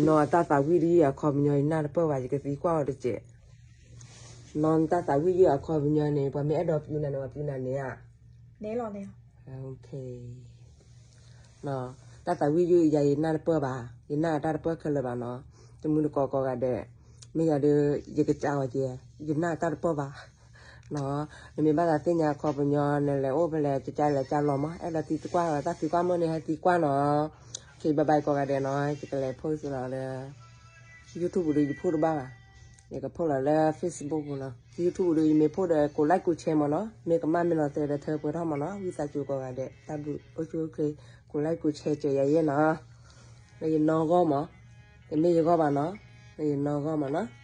နီၢ်တၢ်သးဝံၣ်ဒ်အခီပညီ ယနၢ်တပၢၢ်ဘၣ် ယကသံကွၢ်အီၤတစဲး. နီၢ်တၢ်သးဝံၣ်ဒ်အခီပညီန့ၣ် ပှၤမ့ၢ်အဲၣ်ဒိးပျူနၤန့ၣ် ပှၤပျူနၤန့ၣ်ဧါ. တၢ်သးဝံၣ်ဒ်ယၤယနၢ်တပၢၢ်ဘၣ်, ယနၢ်အတၢ်တပၢၢ်ခဲလၢာ်ဘၣ်နီၤ. တမုၢ်တကိးကိးဂၤဒဲး, မ့ၢ်ယၤဒီး ယကစးအီၤကဲ, ယနၢ်အတၢ်တပၢၢ်ဘၣ်. နမ့ၢ်ဘၣ်သးသ့ၣ်ညါအခီပညီ နလဲၤအိၣ်ဖဲလဲၣ် ကကလဲၤကလီၤမး, အဲၣ်ဒိးသံကွၢ်တၢ်သံကွၢ်မ့ၢ်န့ၣ် ဟဲသံကွၢ်နီၤ. ဘၣ်ဘၣ်ကိးဂၤဒဲးနီၤ, ယကလဲၤဖိးလီၤလၢ YouTube ဒီး ယဖိးတဘၣ်ဘၣ်, ယကဖိးလီၤလၢ Facebook ပူၤနီၤ. YouTube ဒီး ယမ့ၢ်ဖိးဒီး ကိးlike ကိးshareမးနီၤ, မ့ၢ်ကမၣ်မ့ၢ်လီၤတဲာ်ဒီးထၢပှဲၤထီၣ်မးနီၤ. ဝံသးစူၤကိးဂၤဒဲး တၢ်ဘျုးအိၣ်ဆူၣ်အိၣ်ချ့, ကိးlike ကိးshare စၢၤယၤယဲနီၤ. လၢယနီၢ်ဂီၢ်မး, တမ့ၢ်ယဂီၢ်ဘၣ်နီၤ, လၢယနီၢ်ဂီၢ်မးနီၤ.